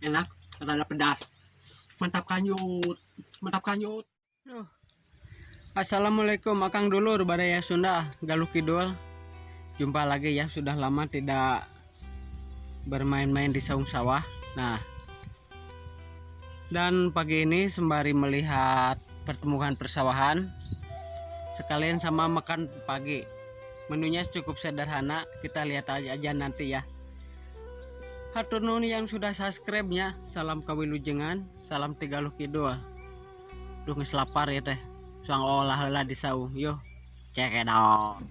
Enak, rada pedas. Mantap kanyut, mantap kanyut. Duh. Assalamualaikum Akang dulur Baraya Sunda Galuh Kidul. Jumpa lagi ya, sudah lama tidak bermain-main di saung sawah. Nah, dan pagi ini sembari melihat pertumbuhan persawahan, sekalian sama makan pagi. Menunya cukup sederhana, kita lihat aja nanti ya. Hatur nuhun yang sudah subscribe-nya. Salam kawilujengan, salam ti Galuh Kidul. Duh, geus lapar ya teh. Suang olah heula di saung. Yo, cekedok.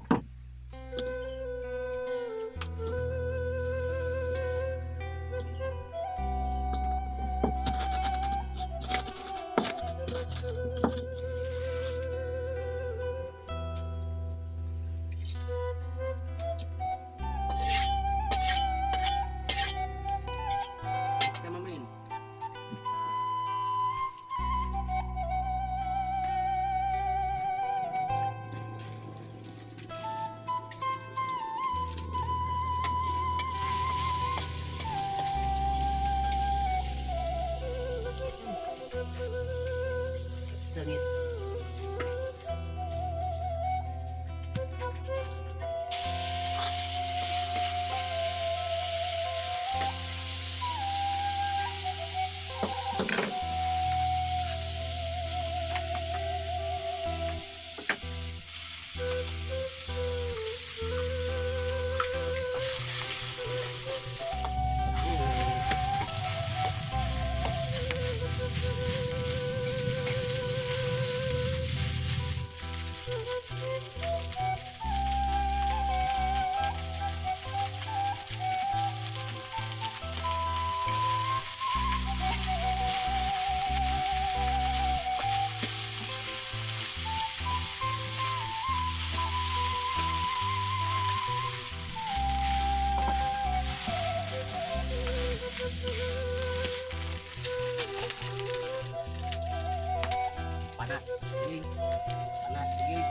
Main. Sengit. Panas, dingin. Panas, dingin.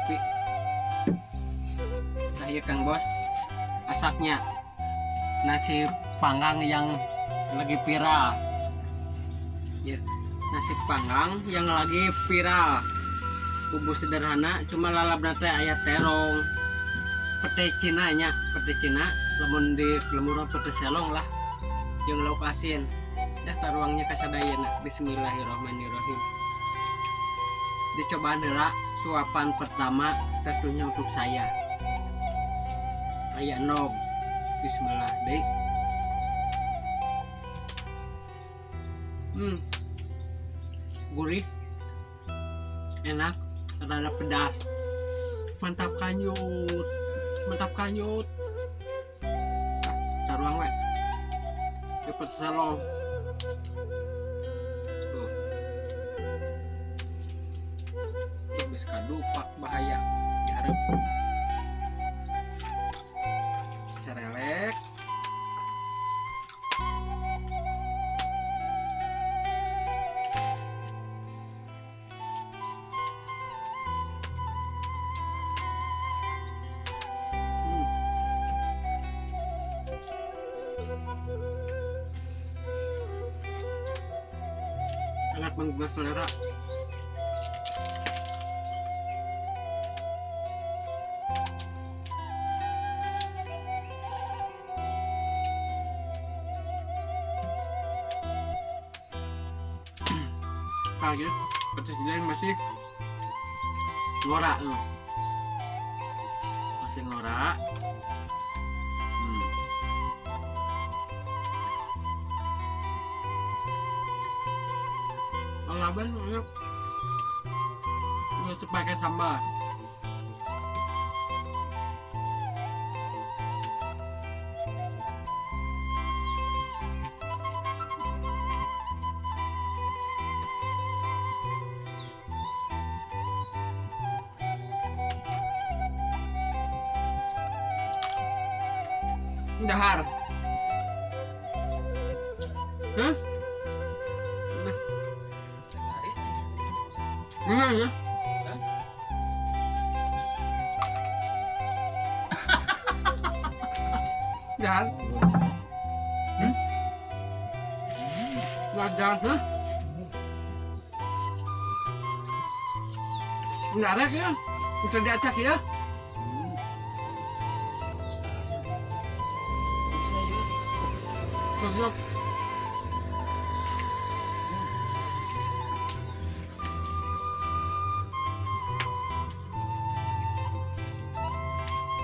Pi. Nah, iya Kang Bos, asaknya nasi panggang yang lagi viral. Ya, nasi panggang yang lagi viral. Bumbu sederhana, cuma lalap teh aya terong, pete Cina nya, pete Cina, lamun di lembur pete selong lah, jeung lauk asin. Dah taruangnya kasadayana. Bismillahirrahmanirrahim. Dicobaan heula suapan pertama tentunya untuk saya. Aya nog. Bismillah deui. Gurih. Enak, rada pedas. Mantap kanyut. Mantap kanyut. Ah, taruang we. Cepet selong. Tuh. Geus kadupak bahaya. Diharap. Serelek. Sangat menggugah selera. Nakal gitu. Petis lain masih ngorak. Masih ngorak. Laban enak. Nggak pakai sambal. Dahar. Hah? Iya ya. Dahar. Dahar, hah? Menarik ya. Bisa diacak ya. Siap.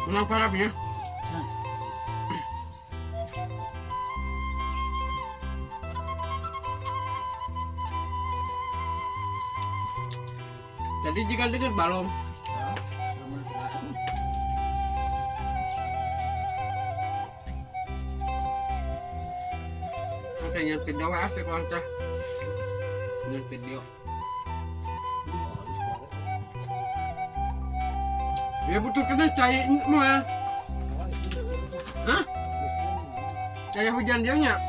Menang parah ya. Jadi jika dekat balong. Kayaknya video asik loncat. Nyen video. Ya butuh kena cai mah. Hah? Cai hujan dia nya.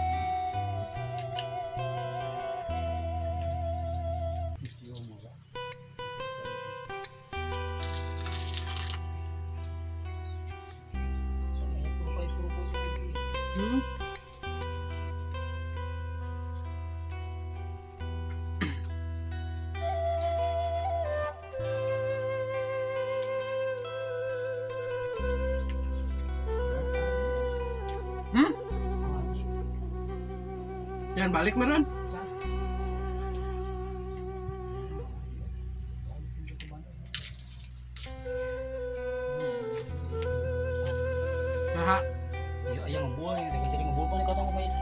Jangan balik meren. Nah, iya yang ngebul gitu, jadi ngebul paling kotong apa ya?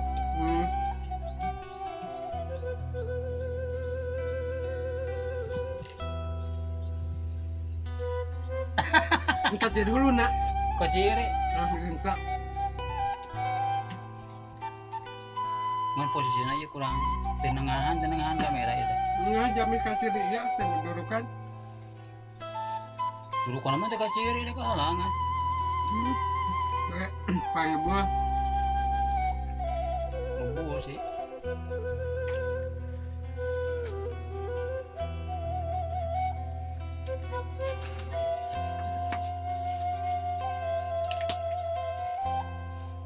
Minta ciri dulu nak. Kok ciri? Nah, minta. Ngan posisinya aja kurang tenengahan kamera itu. Nggak jamin kasih dia, dudukan. Dudukan mah teh kaciri deh kehalangan. Panggil buah. Ngebul sih.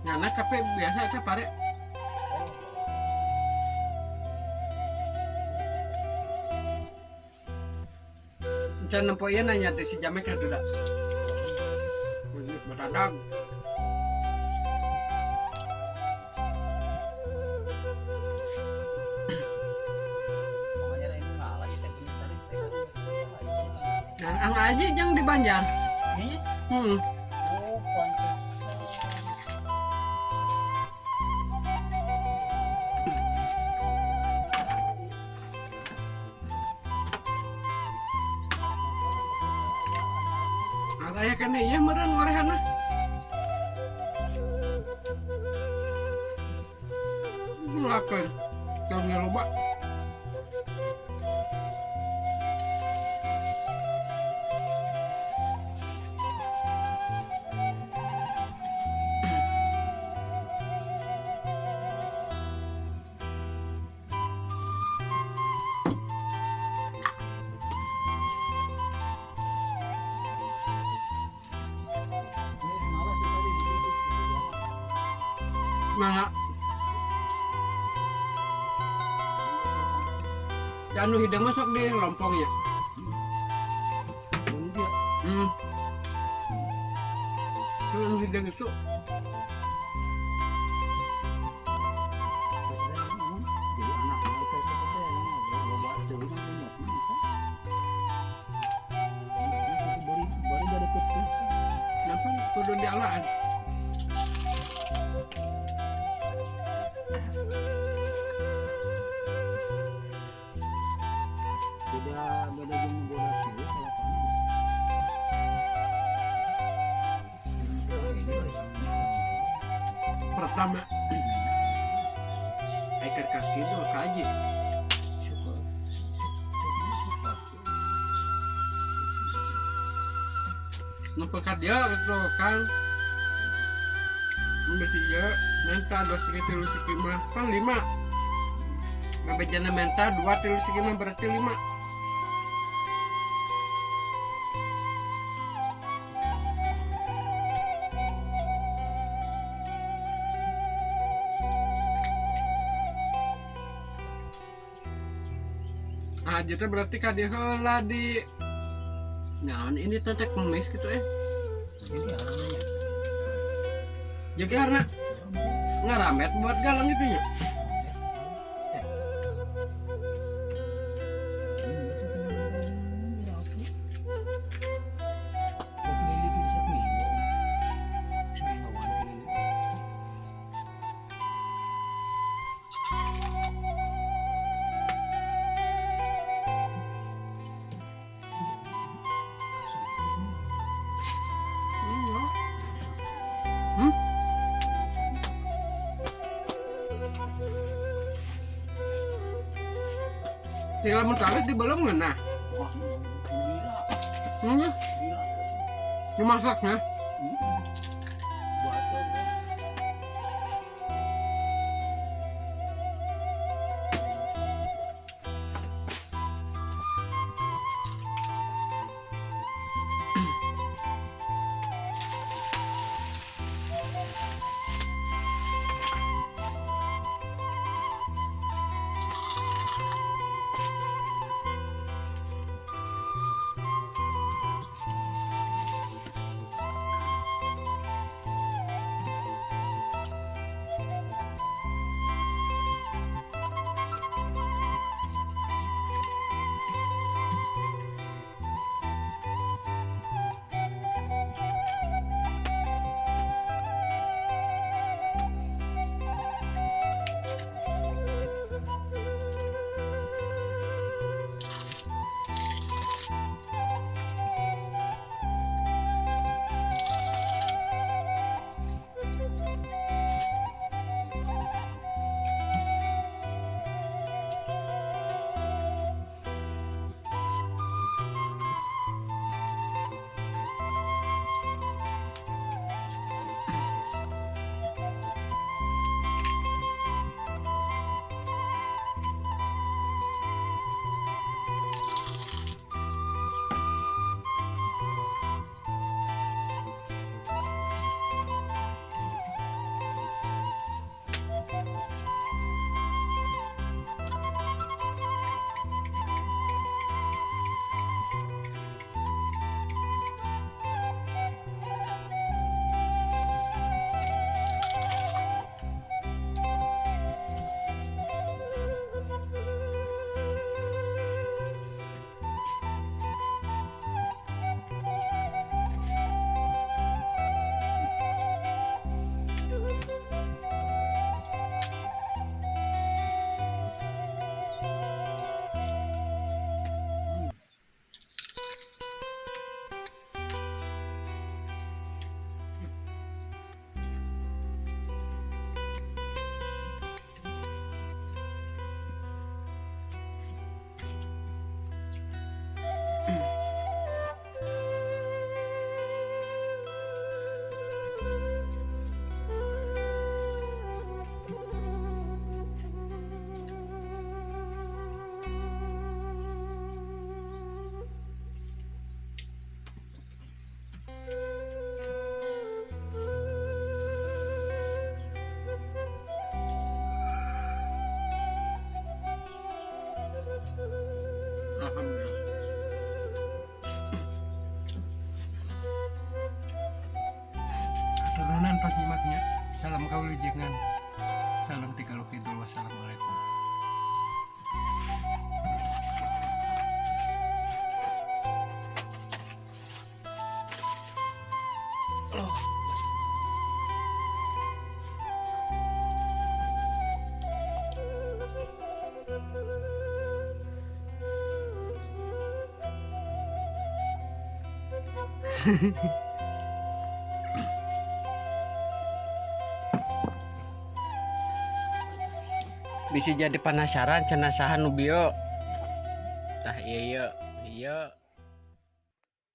Nah, kape biasa itu pare. Can nempo ieu nanya teh si Jamek atuh da. Batadag. Nah, ang aji jang di Banjar. Oh, pantes. Aya kan ieu meureun ngorehanna. Mulakeun. Teu loba. Mana? Anu hidung masuk di lompong ya. Anu hidung isuk. Kudu dialaan. Beda beda jeung bola sih kalau kamu. Pertama ekor kaki dua kaji. Syukur. Nu pekat dia gitu kan. Nu besi ieu menta dua segi tilu segi mah kan lima. Babejana menta dua tilu segi mah berarti lima. Ah, jadi berarti kadi heula di naon ini teh kemis gitu eh. Jadi arahnya. Jadi karena ngaramet buat galang gitu ya. Hmm? Tinggal mentalis di belum nggak nah? Wah, gila, Hmm, gila. dimasaknya. Buat tuh. Alhamdulillah. Turunan pas nyimaknya. Salam kaulujengan. Salam tiga kidul. Wassalamualaikum. Oh. Bisa jadi penasaran cenah saha nu bieu. Tah, iya iya iya.